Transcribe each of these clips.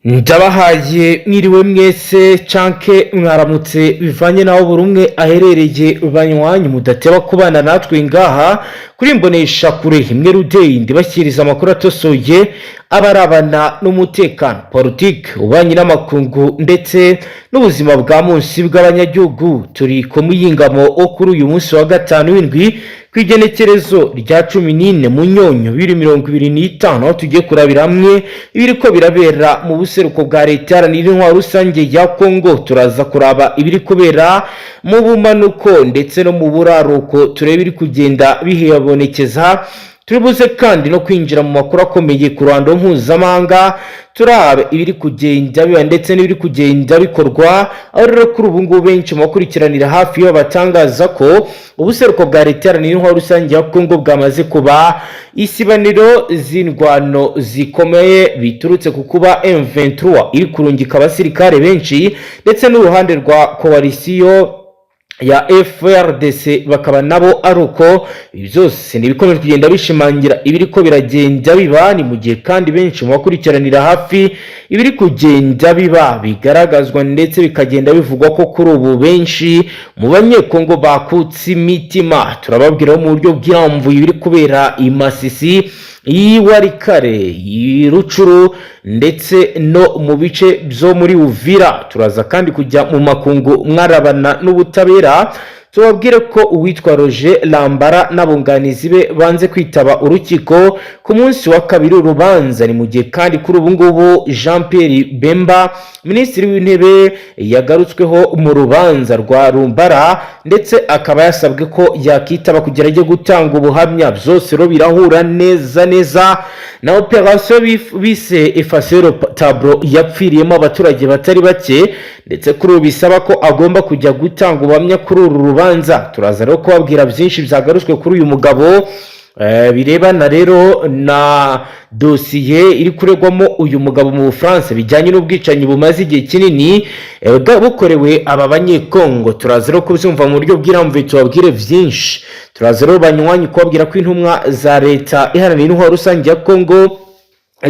Ndabahaye mwiriwe mwese canke mwaramutse, bivanye n'aho buri umwe aherereye. Banywanyi mudateba kubana natwe ngaha kuri Mbonesha Kure imwe rudeyi, ndibashyikiriza amakuru atosoye abarabana n'umutekano, politiki, ububanyi n'amakungu ndetse n'ubuzima bwa munsi bw'abanyagihugu. Turi ku muyingamo wo kuri uyu munsi wa gatanu w'indwi, ku igenekerezo rya 14 Munyonyo 2025, aho tugiye kurabira hamwe ibiriko birabera mu buseruko bwa Leta Iharanira Intwaro Rusange ya Kongo. Turaza kuraba ibiri kubera mu bumanuko ndetse no mu buraruko, turebe ibiri kugenda bihabonekeza. Turibuze kandi no kwinjira mu makuru akomeye ku ruhando mpuzamahanga, turabe ibiri kugenda biba ndetse n'ibiri kugenda bikorwa, aho rero kuri ubu ngubu benshi mu bakurikiranira hafi yo batangaza ko ubuseruko bwa Leta Iharanira Intwaro Rusange ya Kongo bwamaze kuba isibaniro z'indwano zikomeye, biturutse ku kuba M23 iri kurungika abasirikare benshi, ndetse n'uruhande rwa coalition ya FARDC bakaba nabo ari uko. Ibi byose ni ibikomeje kugenda bishimangira ibiri ko biragenda biba. Ni mu gihe kandi benshi mu bakurikiranira hafi ibiri kugenda biba bigaragazwa ndetse bikagenda bivugwa ko kuri ubu benshi mu Banyekongo bakutse imitima. Turababwira mu buryo bwirambuye ibiri kubera i Masisi, i Walikale, i Rutshuru ndetse no mu bice byo muri Uvira. Turaza kandi kujya mu makungu mwarabana n'ubutabera, tubabwire ko uwitwa Roger Lambara n'abunganizi be banze kwitaba urukiko ku munsi wa kabiri urubanza. Ni mu gihe kandi kuri ubu ngubu Jean Pierre Bemba, Minisitiri w'Intebe, yagarutsweho mu rubanza rwa Rumbara, ndetse akaba yasabwe ko yakitaba kugira ajye gutanga ubuhamya. Byose rero birahura neza neza na operasiyo bise Effacer Tableau, yapfiriyemo abaturage batari bake, ndetse kuri ubu bisaba ko agomba kujya gutanga ubuhamya kuri uru rubanza. Turaza rero kubabwira byinshi byagarutswe kuri uyu mugabo, birebana rero na dosiye iri kuregwamo uyu mugabo mu Bufaransa, bijyanye n'ubwicanyi bumaze igihe kinini bukorewe aba Banyekongo. Turaza rero kubyumva mu buryo bw'irambuye, tubabwire byinshi. Turaza rero, banywanyi, kubabwira ko intumwa za Leta Iharanira Intwaro Rusange ya Kongo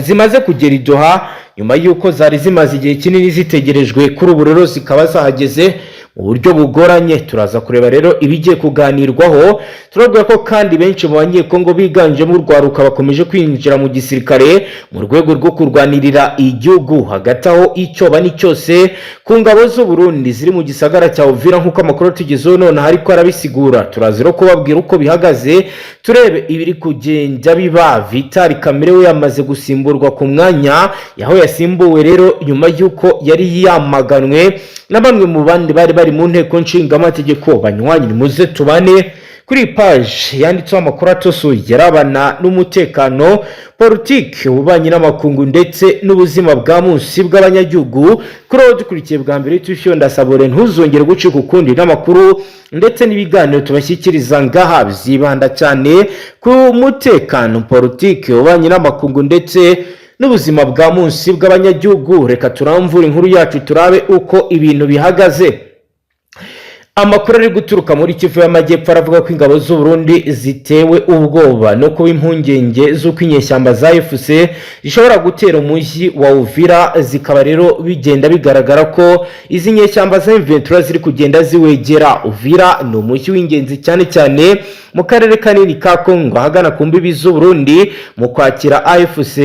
zimaze kugera i Doha nyuma y'uko zari zimaze igihe kinini zitegerejwe. Kuri ubu rero zikaba zahageze mu buryo bugoranye. Turaza kureba rero ibigiye kuganirwaho. Turabwira ko kandi benshi mu Banyekongo biganjemo urwaruka bakomeje kwinjira mu gisirikare mu rwego rwo kurwanirira igihugu. Hagati aho, icyoba ni cyose ku ngabo z'u Burundi ziri mu gisagara cya Uvira, nk'uko amakuru tugezeho nonaha ariko arabisigura. Turaza rero kubabwira uko bihagaze, turebe ibiri kugenda biba. Vital Kamerhe we yamaze gusimburwa ku mwanya, yaho yasimbuwe rero nyuma y'uko yari yamaganwe na bamwe mu bandi bari bari mu nteko nshingamategeko. Banywanyi, nimuze tubane kuri iyi paji yanditseho amakuru atosoye arabana n'umutekano, politiki, ububanyi n'amakungu ndetse n'ubuzima bwa munsi bw'abanyagihugu. Kuri uwo dukurikiye bwa mbere tushyuye, ndasabure ntuzongere gucika ukundi n'amakuru ndetse n'ibiganiro tubashyikiriza ngaha, byibanda cyane ku mutekano, politiki, ububanyi n'amakungu ndetse n'ubuzima bwa munsi bw'abanyagihugu. Reka turamvure inkuru yacu, turabe uko ibintu bihagaze. Amakuru ari guturuka muri Kivu y'Amajyepfo aravuga ko ingabo z'u Burundi zitewe ubwoba no kuba impungenge z'uko inyeshyamba za AFC zishobora gutera umujyi wa Uvira, zikaba rero bigenda bigaragara ko izi nyeshyamba za M23 ziri kugenda ziwegera. Uvira ni umujyi w'ingenzi cyane cyane mu karere kanini ka Kongo, ahagana ku mbibi z'u Burundi. Mu kwakira, AFC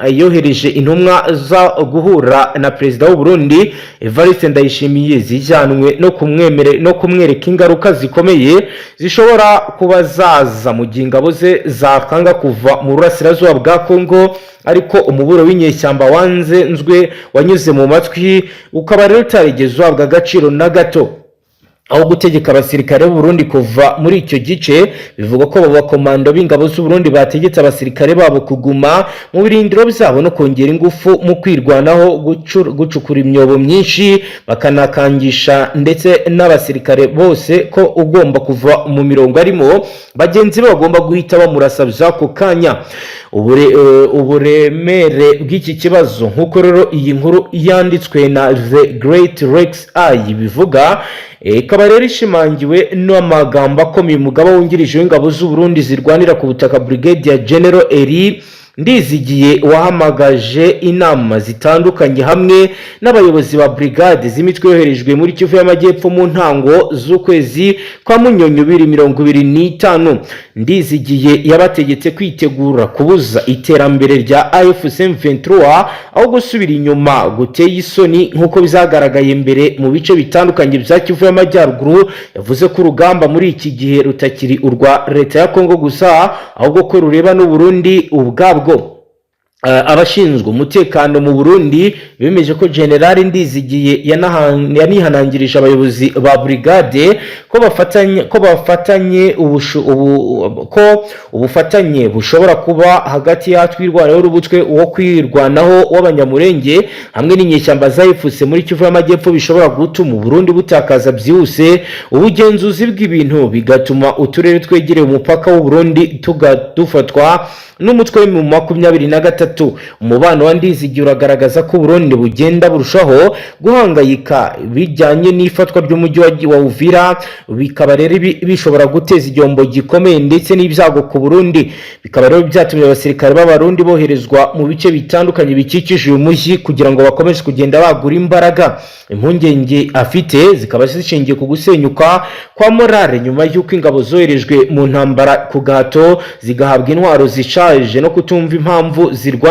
yohereje intumwa za guhura na Perezida w'u Burundi Evariste Ndayishimiye, zijyanwe no kumwemere no kumwereka ingaruka zikomeye zishobora kuba zaza mu gihe ingabo ze zakanga kuva mu burasirazuba bwa Kongo. Ariko umuburo w'inyeshyamba wanze nzwe wanyuze mu matwi, ukaba rero utarigeze uhabwa agaciro na gato. Aho gutegeka abasirikare b'u Burundi kuva muri icyo gice, bivugwa ko abo bakomando b'ingabo z'u Burundi bategetse abasirikare babo kuguma mu birindiro byabo no kongera ingufu mu kwirwanaho, gucukura imyobo myinshi, bakanakangisha ndetse n'abasirikare bose ko ugomba kuva mu mirongo arimo bagenzi be bagomba guhita bamurasa by'ako kanya. Uburemere bw'iki kibazo, nk'uko rero iyi nkuru yanditswe na The Great Rex Eye bivuga, ikaba rero ishimangiwe n'amagambo akomeye umugaba wungirije w'ingabo z'u Burundi zirwanira ku butaka, Brigadier General Elie Niyongere, yatangaje. Ndizigiye wahamagaje inama zitandukanye hamwe n'abayobozi ba brigade z'imitwe yoherejwe muri Kivu y'Amajyepfo mu ntango z'ukwezi kwa Munyonyo 2025. Ndizigiye yabategetse kwitegura kubuza iterambere rya AFC M23 aho gusubira inyuma guteye isoni nk'uko bizagaragaye mbere mu bice bitandukanye bya Kivu y'Amajyaruguru. Yavuze ko urugamba muri iki gihe rutakiri urwa leta ya Kongo gusa, ahubwo ko rureba n'u Burundi ubwabwo. Abashinzwe umutekano mu Burundi bemeje ko General Ndizigiye yanihanangirije abayobozi ba brigade ko ubufatanye bushobora kuba hagati ya Twirwaneho n'umutwe wo kwirwanaho w'Abanyamurenge hamwe n'inyeshyamba za AFC muri Kivu y'Amajyepfo bishobora gutuma Burundi butakaza byihuse ubugenzuzi bw'ibintu, bigatuma uturere twegereye umupaka w'u Burundi dufatwa n'umutwe mu 23. Umubano wa Ndizigiye uragaragaza ko Burundi bugenda burushaho guhangayika bijyanye n'ifatwa ry'umujyi wa Uvira, bikaba rero bishobora guteza igihombo gikomeye ndetse n'ibyago ku Burundi. Bikaba rero byatumye abasirikare b'Abarundi boherezwa mu bice bitandukanye bikikije uyu mujyi kugira ngo bakomeze kugenda bagura imbaraga. Impungenge afite zikaba zishingiye ku gusenyuka kwa morale nyuma y'uko ingabo zoherejwe mu ntambara ku gahato zigahabwa intwaro zishaje no kutumva impamvu zirwana.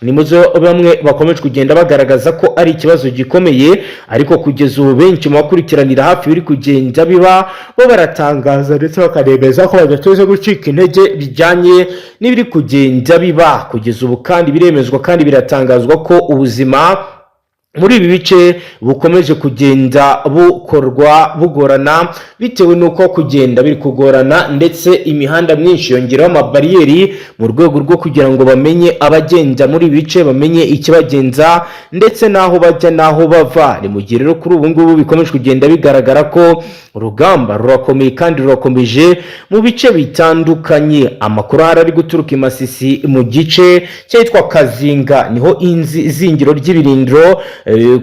Ni muzo bamwe bakomeje kugenda bagaragaza ko ari ikibazo gikomeye, ariko kugeza ubu benshi mu bakurikiranira hafi biri kugenda biba bo baratangaza ndetse bakanemeza ko badateze gucika intege bijyanye n'ibiri kugenda biba kugeza ubu. Kandi biremezwa kandi biratangazwa ko ubuzima muri ibi bice bukomeje kugenda bukorwa bugorana, bitewe n'uko kugenda biri kugorana, ndetse imihanda myinshi yongeraho amabariyeri mu rwego rwo kugira ngo bamenye abagenda muri ibi bice, bamenye ikibagenza ndetse n'aho bajya n'aho bava. Ni mu gihe rero kuri ubu ngubu bikomeje kugenda bigaragara ko urugamba rurakomeye kandi rurakomeje mu bice bitandukanye. Amakuru ahari ari guturuka i Masisi mu gice cyitwa Kazinga, niho izingiro ry'ibirindiro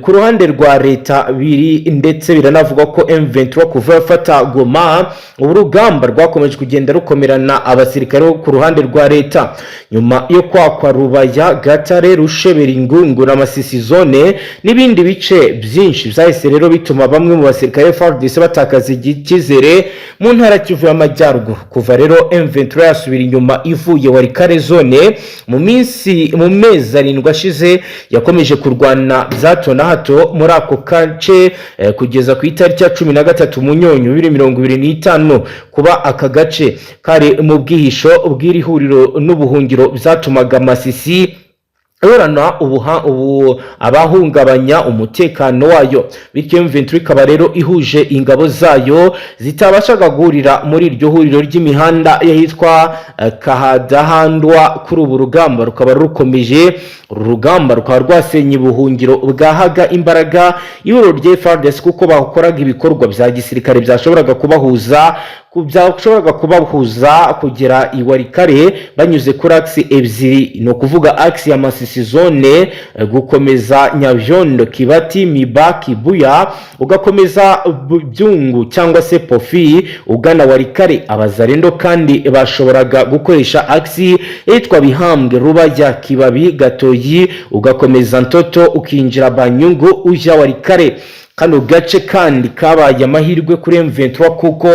ku ruhande rwa leta biri, ndetse biranavugwa ko M23 kuva yafata Goma ubu rugamba rwakomeje kugenda rukomerana abasirikare bo ku ruhande rwa leta, nyuma yo kwakwa Rubaya, Gatare, Rusheberi, Ngungu na Masisi zone n'ibindi bice byinshi. Byahise rero bituma bamwe mu basirikare FARDC batakaza icyizere mu ntara Kivu y'Amajyaruguru. Kuva rero M23 yasubira inyuma ivuye Walikale zone mu minsi mu mezi 7 ashize, yakomeje kurwana bya hato na hato muri ako gace kugeza ku itariki ya 13 Munyonyo 2025. Kuba aka gace kari mu bwihisho bw'iri huriro n'ubuhungiro byatumaga Masisi ihorana ubu abahungabanya umutekano wayo, bityo M23 ikaba rero ihuje ingabo zayo zitabashaga guhurira muri iryo huriro ry'imihanda y'ahitwa Kahadahandwa. Kuri ubu rugamba rukaba rukomeje. Uru rugamba rukaba rwasenye ubuhungiro bwahaga imbaraga ihuriro rya FARDC, kuko bakoraga ibikorwa bya gisirikare byashoboraga kubahuza kugera i Walikale banyuze kuri axe ebyiri, ni ukuvuga axe ya Masisi zone gukomeza Nyabyondo, Kibati, Miba, Kibuya, ugakomeza Byungu cyangwa se Pofi ugana Walikale. Abazarendo kandi bashoboraga gukoresha axe yitwa Bihambwe, Rubaya, Kibabi, Gatoyi, ugakomeza Ntoto, ukinjira Banyungu ujya Walikale. Kano gace kandi kabaye amahirwe kuri M23, kuko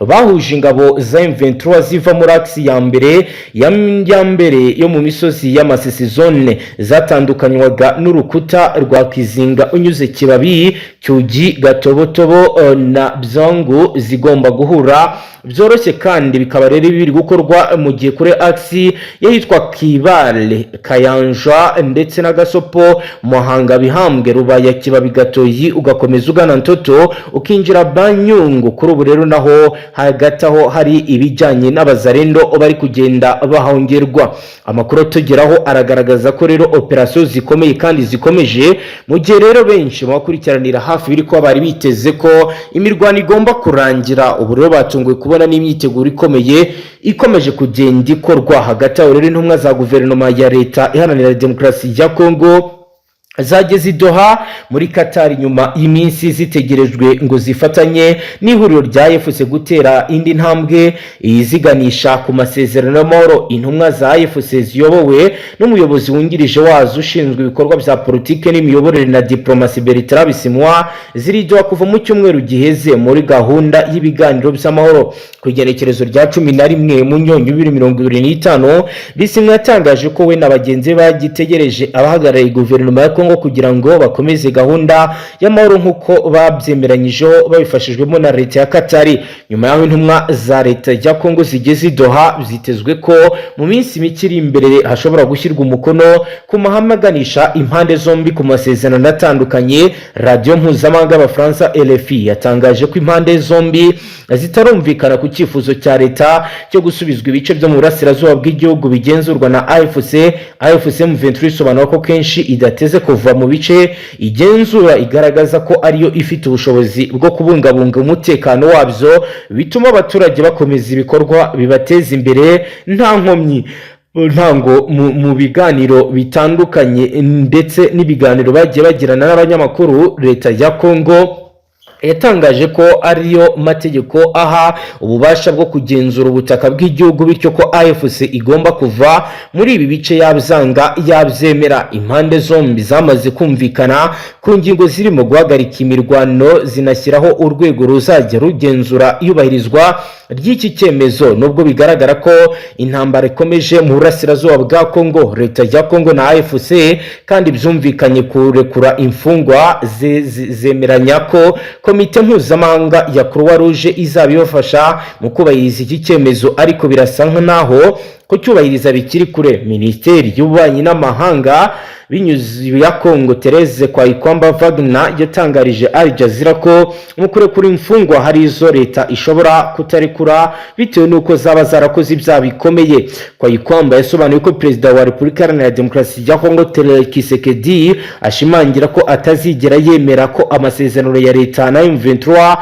bahuje ingabo za M23 ziva muri axe ya mbere ya mbere yo mu misozi y'Amasisi zone zatandukanywaga n'urukuta rwa Kizinga unyuze Kibabi, Cyugi, Gatobotobo na Byongo, zigomba guhura byoroshye. Kandi bikaba rero biri gukorwa mu gihe kuri axe y'ahitwa Kibale, Kayanja ndetse na Gasopo, Muhanga, Bihambwe, Rubaya, Kibabi, Gatoyi, ugakomeza ugana Ntoto, ukinjira Banyungu. Kuri ubu rero naho hagati aho hari ibijyanye n'abazarendo bari kugenda bahongerwa. Amakuru atugeraho aragaragaza ko rero operasiyo zikomeye kandi zikomeje, mu gihe rero benshi mu bakurikiranira hafi biri kuba bari biteze ko imirwano igomba kurangira. Ubu rero batunguwe kubona n'imyiteguro ikomeye ikomeje kugenda ikorwa. Hagati aho rero intumwa za guverinoma ya Leta Iharanira Demokarasi ya Kongo Zageze i Doha muri Qatar nyuma y'iminsi zitegerejwe ngo zifatanye n'ihuriro rya AFC gutera indi ntambwe iziganisha ku masezerano y'amahoro. Intumwa za AFC ziyobowe n'umuyobozi wungirije wazo ushinzwe ibikorwa bya politike n'imiyoborere na diplomasi, Bertrand Bisimwa, ziri i Doha kuva mu cyumweru giheze muri gahunda y'ibiganiro by'amahoro. Ku igenekerezo rya 11 Munyonyo 2025, Bisimwa yatangaje ko we na bagenzi be bagitegereje abahagarariye guverinoma ya Kongo kugira ngo bakomeze gahunda y'amahoro nk'uko babyemeranyijeho babifashijwemo na leta ya Katari. Nyuma y'aho intumwa za leta ya Kongo zigeze i Doha, byitezwe ko mu minsi mike iri imbere hashobora gushyirwa umukono ku mahame aganisha impande zombi ku masezerano atandukanye. Radiyo mpuzamahanga y'Abafaransa RFI yatangaje ko impande zombi zitarumvikana ku cyifuzo cya leta cyo gusubizwa ibice byo mu burasirazuba bw'igihugu bigenzurwa na AFC. AFC M23 isobanura ko kenshi idateze kuva mu bice igenzura, igaragaza ko ariyo ifite ubushobozi bwo kubungabunga umutekano wabyo, bituma abaturage bakomeza ibikorwa bibateza imbere nta nkomyi. Ntango mu biganiro bitandukanye ndetse n'ibiganiro bagiye bagirana n'abanyamakuru, leta ya Kongo yatangaje ko ariyo mategeko aha ububasha bwo kugenzura ubutaka bw'igihugu, bityo ko AFC igomba kuva muri ibi bice yabyanga yabyemera. Impande zombi zamaze kumvikana ku ngingo zirimo guhagarika imirwano, zinashyiraho urwego ruzajya rugenzura iyubahirizwa ry'iki cyemezo. Nubwo bigaragara ko intambara ikomeje mu burasirazuba bwa Kongo, leta ya Kongo na AFC kandi byumvikanye kurekura imfungwa, zemeranya ko komite mpuzamahanga ya Croix Rouge izaba ibafasha mu kubahiriza iki cyemezo, ariko birasa nk'aho kucyubahiriza bikiri kure. Minisiteri y'Ububanyi n'Amahanga binyuze ya Kongo, Therese Kayikwamba Wagner, yatangarije Al Jazeera ko mu kurekura imfungwa hari izo leta ishobora kutarekura bitewe n'uko zaba zarakoze ibyaha bikomeye. Kayikwamba yasobanuye ko Perezida wa Repubulika Iharanira Demokarasi ya Kongo, Tshisekedi, ashimangira ko atazigera yemera ko amasezerano ya leta na M23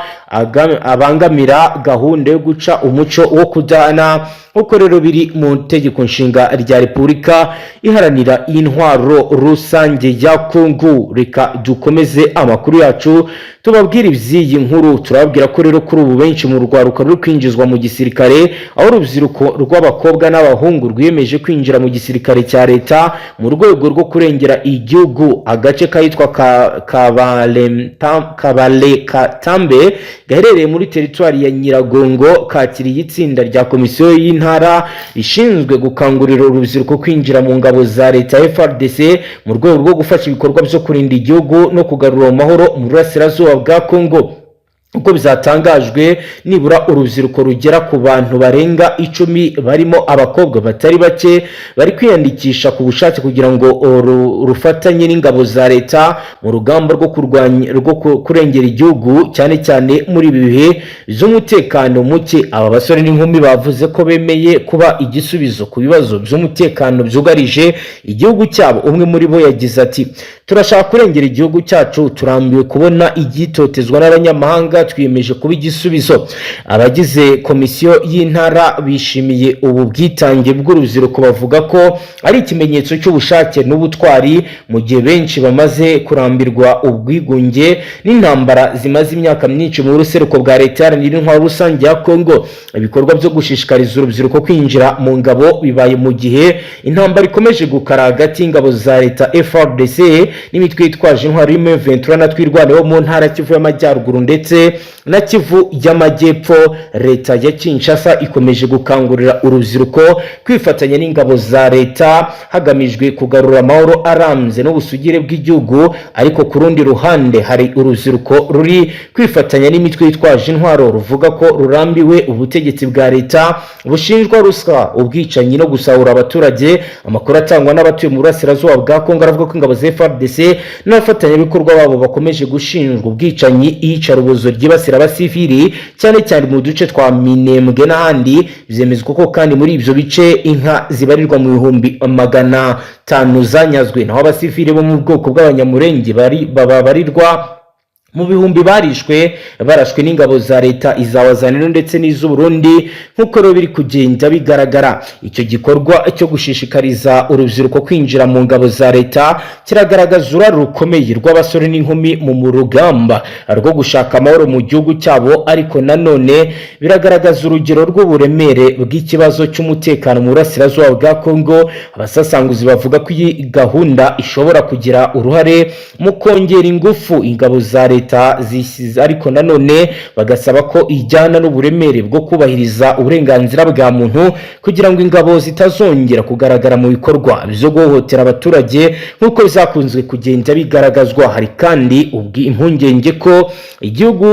abangamira gahunda yo guca umuco wo kudahana, nk'uko rero biri mu tegeko nshinga rya Repubulika Iharanira Intwaro Rusange ya Kongo. Reka dukomeze amakuru yacu tubabwire iby'iyi nkuru. Turababwira ko rero kuri ubu benshi mu rwaruka ruri kwinjizwa mu gisirikare, aho urubyiruko rw'abakobwa n'abahungu rwiyemeje kwinjira mu gisirikare cya leta mu rwego rwo kurengera igihugu. Agace kahitwa Kabalekatambe gaherereye muri teritwari ya Nyiragongo kakiriye itsinda rya komisiyo y'intara ishinzwe gukangurira urubyiruko kwinjira mu ngabo za leta FARDC mu rwego rwo gufasha ibikorwa byo kurinda igihugu no kugarura amahoro mu burasirazuba bwa Kongo. Uko bizatangajwe, nibura urubyiruko rugera ku bantu barenga 10, barimo abakobwa batari bake, bari kwiyandikisha ku bushake kugira ngo rufatanye n'ingabo za leta mu rugamba rwo kurwanya, rwo kurengera igihugu, cyane cyane muri ibi bihe by'umutekano muke. Aba basore n'inkumi bavuze ko bemeye kuba igisubizo ku bibazo by'umutekano byugarije igihugu cyabo. Umwe muri bo yagize ati: "Turashaka kurengera igihugu cyacu, turambiwe kubona igitotezwa n'abanyamahanga, twiyemeje kuba igisubizo." Abagize komisiyo y'intara bishimiye ubu bwitange bw'urubyiruko, bavuga ko ari ikimenyetso cy'ubushake n'ubutwari mu gihe benshi bamaze kurambirwa ubwigunge n'intambara zimaze imyaka myinshi mu buseruko bwa Leta Iharanira Intwaro Rusange ya Kongo. Ibikorwa byo gushishikariza urubyiruko kwinjira mu ngabo bibaye mu gihe intambara ikomeje gukara hagati y'ingabo za leta FARDC n'imitwe yitwaje intwaro M23 na Twirwaneho mu ntara Kivu y'Amajyaruguru ndetse na Kivu y'Amajyepfo. Leta ya Kinshasa ikomeje gukangurira urubyiruko kwifatanya n'ingabo za leta hagamijwe kugarura amahoro arambye n'ubusugire bw'igihugu, ariko ku rundi ruhande hari urubyiruko ruri kwifatanya n'imitwe yitwaje intwaro ruvuga ko rurambiwe ubutegetsi bwa leta bushinjwa ruswa, ubwicanyi no gusahura abaturage. Amakuru atangwa n'abatuye mu burasirazuba bwa Kongo aravuga ko ingabo za FARDC n'abafatanyabikorwa babo bakomeje gushinjwa ubwicanyi, iyicarubozo ryibasira abasivili, cyane cyane mu duce twa Minembwe n'ahandi. Byemezwa ko kandi muri ibyo bice inka zibarirwa mu 500,000 zanyazwe, naho abasivili bo mu bwoko bw'Abanyamurenge bari babarirwa Mu bihumbi barishwe, barashwe n'ingabo za leta, iza Wazalendo ndetse n'iz'Uburundi, nk'uko rero biri kugenda bigaragara. Icyo gikorwa cyo gushishikariza urubyiruko kwinjira mu ngabo za leta kiragaragaza uruhare rukomeye rw'abasore n'inkumi mu rugamba rwo gushaka amahoro mu gihugu cyabo, ariko nanone biragaragaza urugero rw'uburemere bw'ikibazo cy'umutekano mu burasirazuba bwa Kongo. Abasesenguzi bavuga ko iyi gahunda ishobora kugira uruhare mu kongera ingufu ingabo za leta zisize, ariko nanone bagasaba ko ijyana n'uburemere bwo kubahiriza uburenganzira bwa muntu, kugira ngo ingabo zitazongera kugaragara mu bikorwa byo guhohotera abaturage nk'uko bizakunzwe kugenda bigaragazwa. Hari kandi impungenge ko igihugu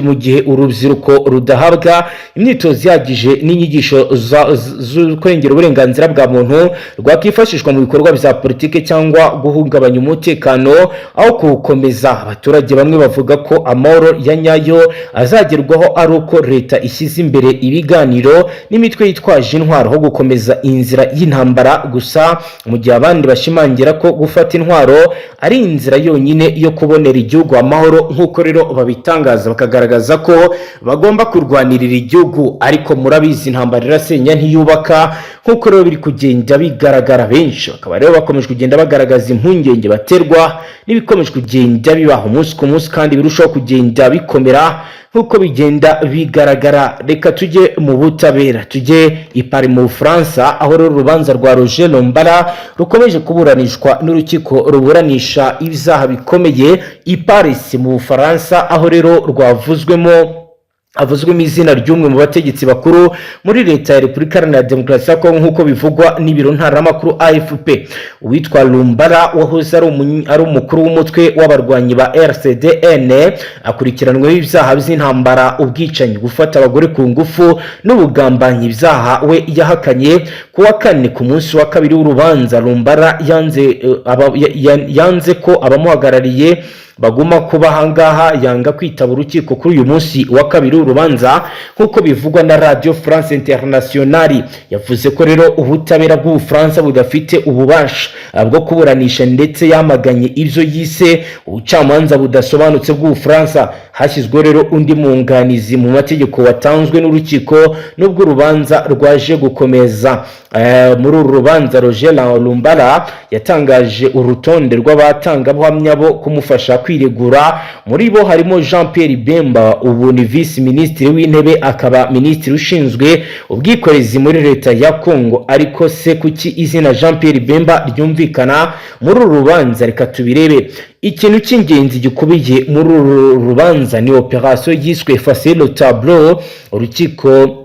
mu gihe urubyiruko rudahabwa imyitozo ihagije n'inyigisho zo kurengera uburenganzira bwa muntu, rwakwifashishwa mu bikorwa bya politiki cyangwa guhungabanya umutekano aho kuwukomeza. Abaturage bamwe bavuga ko amahoro ya nyayo azagerwaho ari uko leta ishyize imbere ibiganiro n'imitwe yitwaje intwaro aho gukomeza inzira y'intambara gusa, mu gihe abandi bashimangira ko gufata intwaro ari inzira yonyine yo kubonera igihugu amahoro, nk'uko rero babitangaza, bakagaragaza ko bagomba kurwanirira igihugu. Ariko murabizi, intambara irasenya ntiyubaka, nk'uko rero biri kugenda bigaragara. Benshi bakaba rero bakomeje kugenda bagaragaza impungenge baterwa n'ibikomeje kugenda bibaho umunsi ku munsi, kandi birushaho kugenda bikomera nk'uko bigenda bigaragara. Reka tujye mu butabera, tujye i Paris mu Bufaransa, aho rero urubanza rwa Roger Lumbala rukomeje kuburanishwa n'urukiko ruburanisha ibyaha bikomeye i Paris mu Bufaransa, aho rero havuzwemo izina ry'umwe mu bategetsi bakuru muri leta ya Repubulika Iharanira Demokarasi ya Kongo, nk'uko bivugwa n'ibiro ntaramakuru AFP. Uwitwa Lumbala wahoze ari umukuru w'umutwe w'abarwanyi ba RCDN akurikiranweho ibyaha by'intambara, ubwicanyi, gufata abagore ku ngufu n'ubugambanyi, ibyaha we yahakanye. Ku wa kane, ku munsi wa kabiri w'urubanza, Lumbala yanze ko abamuhagarariye baguma kuba ahangaha, yanga kwitaba urukiko kuri uyu munsi wa kabiri w'urubanza, nk'uko bivugwa na Radio France Internationale. Yavuze ko rero ubutabera bw'Ubufaransa budafite ububasha bwo kuburanisha, ndetse yamaganye ibyo yise ubucamanza budasobanutse bw'Ubufaransa. Hashyizweho rero undi mwunganizi mu mategeko watanzwe n'urukiko, nubwo urubanza rwaje gukomeza. Muri uru rubanza, Roger Lumbala yatangaje urutonde rw'abatangabuhamya bo kumufasha kwiregura. Muri bo harimo Jean Pierre Bemba, ubu ni visi minisitiri w'intebe akaba minisitiri ushinzwe ubwikorezi muri leta ya Congo. Ariko se kuki izina Jean Pierre Bemba ryumvikana muri uru rubanza? Reka tubirebe. Ikintu cy'ingenzi gikubiye muri uru rubanza ni operasiyo yiswe Effacer le tableau. Urukiko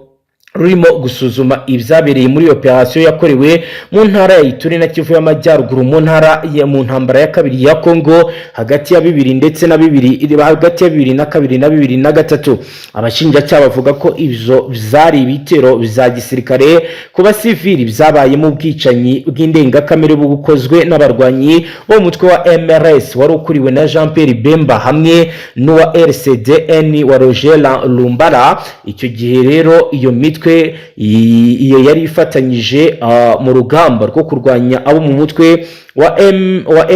rurimo gusuzuma ibyabereye muri operasiyo yakorewe mu ntara ya Ituri na Kivu y'Amajyaruguru mu ntara ya mu ntambara ya kabiri ya Kongo, hagati ya bibiri ndetse na bibiri, hagati ya 2002 na 2003. Abashinjacyaha bavuga ko ibyo byari ibitero bya gisirikare ku basivili byabayemo ubwicanyi bw'indengakamere bukozwe n'abarwanyi bo mu mutwe wa MRS wari ukuriwe na Jean Pierre Bemba hamwe n'uwa RCDN wa Roger Lumbala. Icyo gihe rero iyo mitwe iyo yari ifatanyije mu rugamba rwo kurwanya abo mu mutwe wa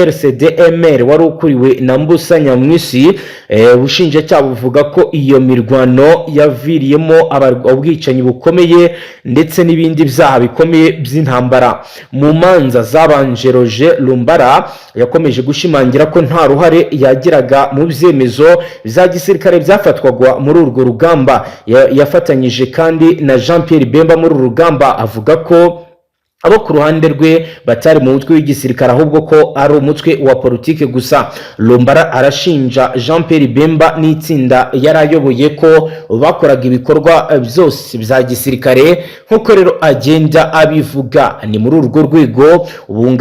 RCDMR wari ukuriwe na Mbusa Nyamwisi. Ubushinjacyaha buvuga ko iyo mirwano yaviriyemo ubwicanyi bukomeye ndetse n'ibindi byaha bikomeye by'intambara. Mu manza zabanje, Roger Lumbala yakomeje gushimangira ko nta ruhare yagiraga mu byemezo bya gisirikare byafatwaga muri urwo rugamba. Yafatanyije kandi na Jean Pierre Bemba muri uru rugamba, avuga ko abo ku ruhande rwe batari mu mutwe w'igisirikare, ahubwo ko ari umutwe wa politiki gusa. Lumbala arashinja Jean Pierre Bemba n'itsinda yari ayoboye ko bakoraga ibikorwa byose bya gisirikare, nk'uko rero agenda abivuga. Ni muri urwo rwego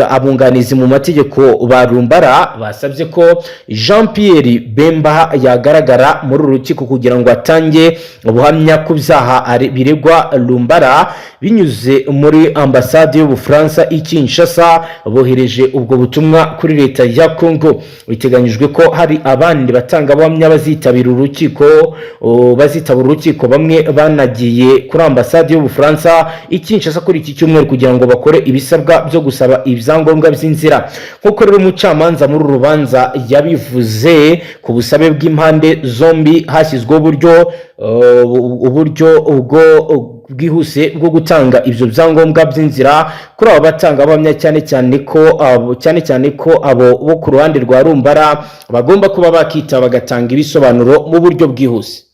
abunganizi mu mategeko ba Lumbala basabye ko Jean Pierre Bemba yagaragara muri uru rukiko kugira ngo atange ubuhamya ku byaha biregwa Lumbala binyuze muri ambasade ambasade y'Ubufaransa i Kinshasa bohereje ubwo butumwa kuri leta ya Congo. Biteganyijwe ko hari abandi batangabuhamya bazitabira urukiko, bazitabira urukiko. Bamwe banagiye kuri ambasade y'Ubufaransa i Kinshasa kuri iki cyumweru kugira ngo bakore ibisabwa byo gusaba ibyangombwa by'inzira. Nk'uko rero umucamanza muri uru rubanza yabivuze, ku busabe bw'impande zombi hashyizweho uburyo ubwo bwihuse bwo gutanga ibyo byangombwa by'inzira kuri abo batangabuhamya, cyane cyane ko abo bo ku ruhande rwa Rumbara bagomba kuba bakitaba bagatanga ibisobanuro mu buryo bwihuse.